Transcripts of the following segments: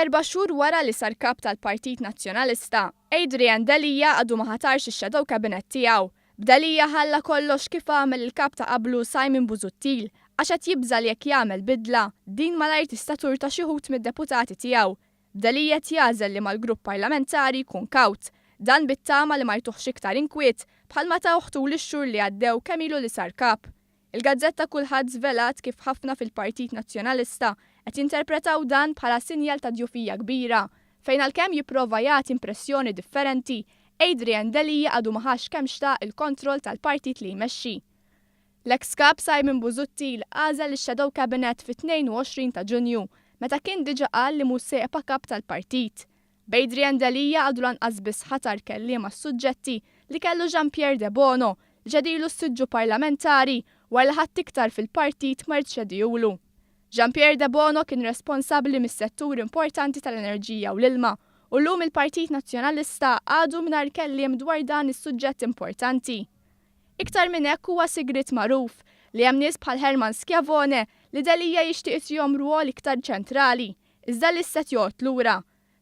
Erba' xhur wara li sar Kap tal-Partit Nazzjonalista, Adrian Delia għadu ma ħatarx ix-shadow cabinet tiegħu. B'Delia ħalla kollox kif għamel il-Kap ta' qablu Simon Busuttil għax qed jibża' li jekk jagħmel bidla, din malajr tista' turta xi wħud mid-deputati tiegħu. B'Delia qed jagħżel li mal-grupp parlamentari jkun kawt. Dan bit-tama li ma jtuhx iktar inkwiet bħalma tawh tul ix-xhur li għaddew kemm ilu li sar Kap. Il-gazzetta Kullħadd żvelat kif ħafna fil-Partit Nazzjonalista qed jinterpretaw dan bħala sinjal ta' djufija kbira, fejn għalkemm jipprova jagħti impressjoni differenti, Adrian Delia għadu ma ħax kemm xtaq il-kontroll tal-partit li jmexxi. L-eks Kap Simon Busuttil għażel ix-Shadow Cabinet fit-22 ta' Ġunju, meta kien diġa qal li mhux se jibqa' Kap tal-partit. B'Adrian Delia għadu lanqas biss ħatar kelliem għas-suġġetti li kellu Jean Pierre Debono li ċedilu s-siġġu parlamentari wara li ħadd iktar fil-partit ma ried iċedihulu. Jean Pierre Debono kien responsabbli mis-settur importanti tal-enerġija u l-ilma u llum il-Partit Nazzjonalista għadu mingħajr kelliem dwar dan is-suġġett importanti. Iktar minn hekk huwa sigriet magħruf li hemm nies bħal Hermann Schiavone li Delia jixtieq itihom rwol iktar ċentrali iżda li issa qed joqgħod lura.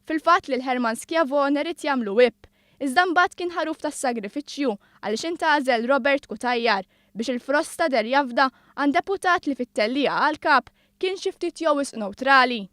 Fil-fatt lil Hermann Schiavone ried jagħmlu whip, iżda mbagħad kien ħaruf tas-sagrifiċċju għaliex intgħażel Robert Cutajar biex il-frosta deher jafda għand deputat li fit-tellieqa għall-kap kien xi ftit jew wisq newtrali.